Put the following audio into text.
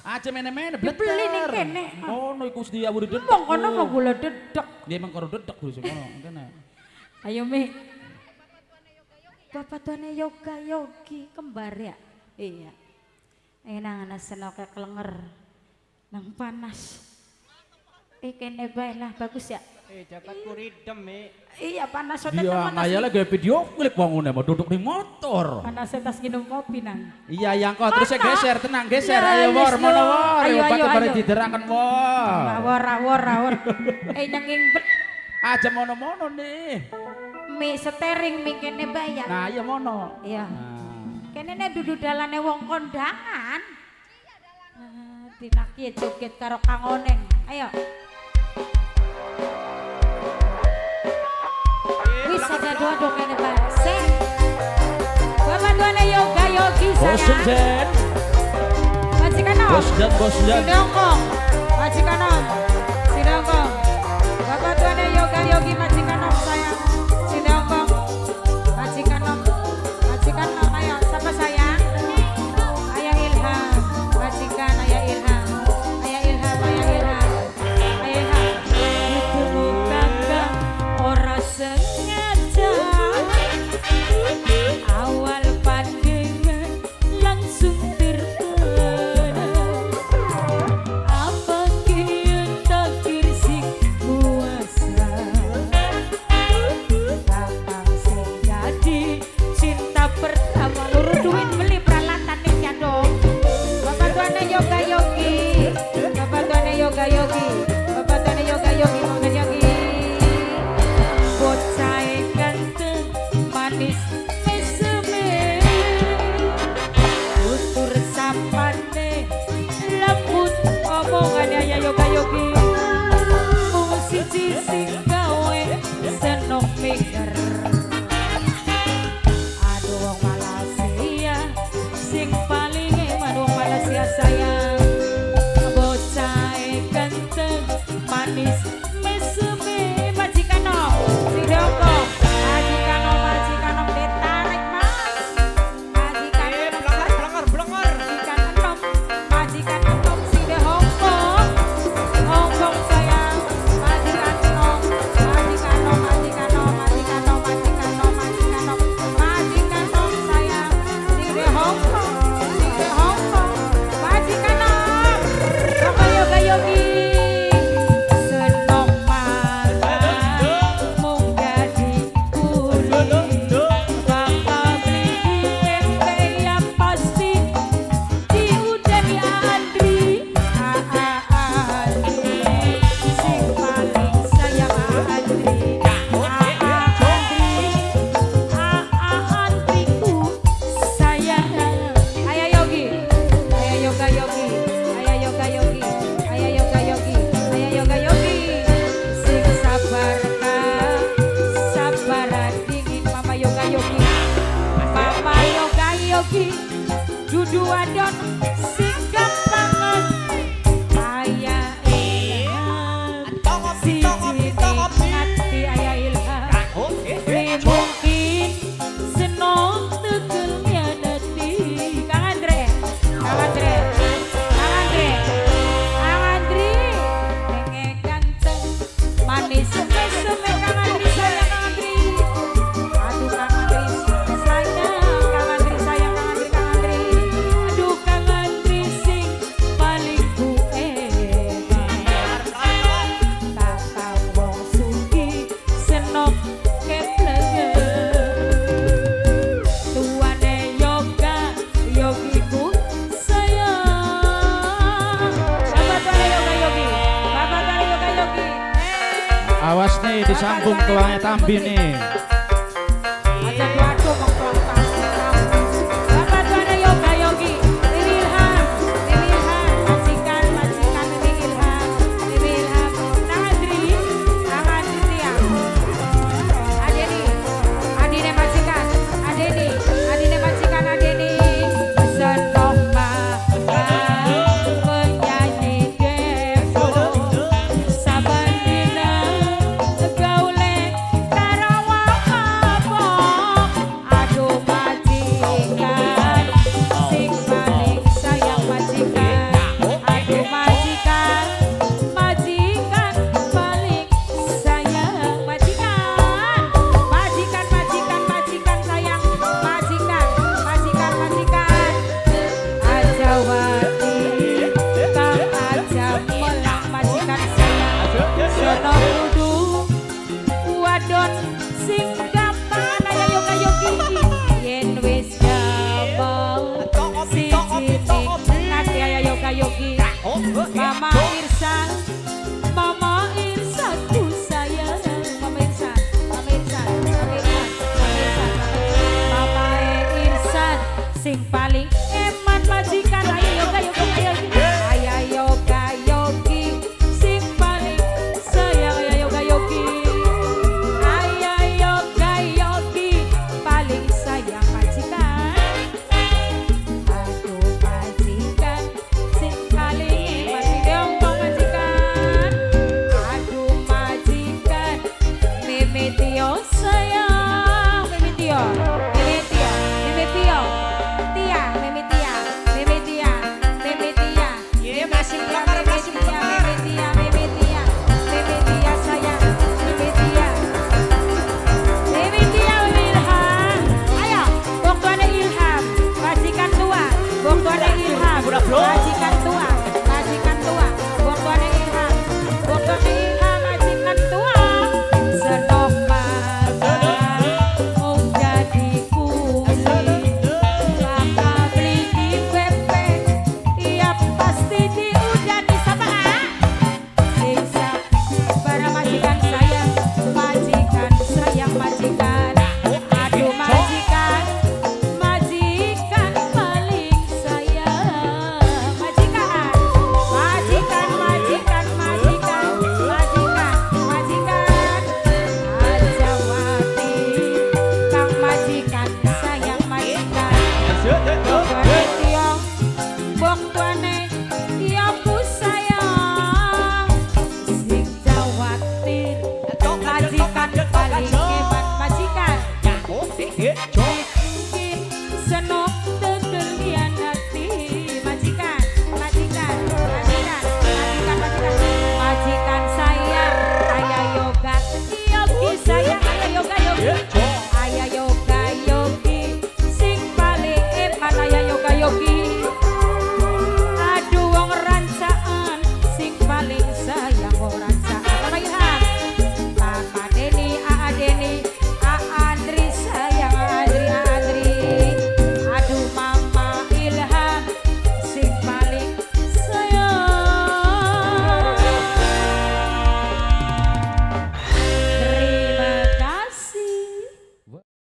Aja mene-mene bleter. Beli ning kene. Ngono iku wis diawuri dedek. Wong kono mau gula dedek. Dia emang karo dedek kudu sing ngono kene. Ayo Mi. Bapak tuane yoga yogi kembar ya. Iya. Ayo nang ana senoke klenger. Nang panas. Kene bae lah bagus ya. Jaket kuridem, Mi. Iya panas sote Iya, ngayal lagi video klip wong ngene mau duduk di motor. Panas tas minum kopi nang. Iya, yang kok terus geser, tenang geser. Ya, Ayo wor, mono wor, Ayo, ayo ayo, bare ayo. dideraken wor. Awor awor awor. Nanging aja mono-mono nih. Mi setering mi kene bae ya. Nah, iya mono. Iya. Nah. Kene nek dudu dalane wong kondangan. Nah, dinaki joget karo Kang Oneng. Ayo. Wis aja dua kene bae. Sing. Bapak tuane yoga yogi Bosen sayang. Jen. Majikan om. Bos Jan, bos Jan. Sidongkong. Majikan om. Sidongkong. Bapak tuane yoga yogi majikan om sayang. Sidongkong. Majikan om. Majikan om ayo siapa sayang? Ayah Ilham. Majikan Ayah Ilham. Ayah Ilham, Ayah Ilham. Ayah Ilham. Itu kakak ora sengaja. Awal pandangan langsung terkena. Apa kian takdir sing kuasa. Kakang sing jadi cinta pertama. Luru duit beli peralatan nih ya dong. Bapak tuane yoga yogi. Bapak tuane yoga yogi. Bapak tuane yoga yogi yoga yogi. Bocah ganteng manis meseme. Tutur sapane lembut omongane ayah yoga yogi. Mung siji sing gawe seneng mikir. Aduh wong Malaysia sing paling eman wong Malaysia sayang. Bocah ganteng manis meseme majikan om sidoko majikan om majikan om ditarik mas majikan om Blenger, blenger, blenger. majikan enom majikan enom side Hongkong Hongkong sayang majikan enom majikan om majikan om majikan om majikan om majikan om majikan om sayang side Hongkong side Hongkong majikan om Bapak yoga yogi senong mangan mung dadi kuli bakal beli tempe ya pasti diudani Andri Aa Andri sing paling sayang Andri Aa Andri Aa Andriku sayang. Ayah Yogi, Ayah Yoga Yogi, Ayah Yoga Yogi, Ayah Yoga Yogi, Ayah Yoga Yogi. Sing sabar kang sabaran dingin Mama Yoga Yogi. Mama Yoga Yogi dudu wadon sing gampangan. Ayah Ilham Ngopi, ngopi, siji ngopi. ati Ayah Ilham. Oke, Mungkin senong tegel nyaneti. Kang Andre, Kang Andre, Kang Andre, Kang Andri, nenge ganteng, manis meseme Kang Andri sayang Kang Andri. Aduh Kang Andri sayang, Kang Andri sayang Kang Andri Kang Andri. Aduh Kang Andri sing paling ku eman. Kakang wong sugih senok keplegen. Tuane yoga yogiku sayang. Bapak tuane yoga yogi, bapak tuane yoga yogi. Awas nih disambung tuangnya tambi nih. Aja waduh wong tuang tambi. Bapak tuane yoga yogi, Mimi Ilham, Mimi Ilham, majikan, majikan Mimi Ilham, Mimi Ilham. Nang Andri, Nang Andri tiang. Adeni, adine majikan, adeni, adine majikan adeni. Senong makan penyanyi depo. Saban dina gaule karo wong Yoga Yogi. Oh, oh, eh, Mama oh. Irsan, Mama Irsan ku sayang. Mama Irsan, Mama Irsan, Mama Irsan, Mama Irsan, Mama Irsan sing paling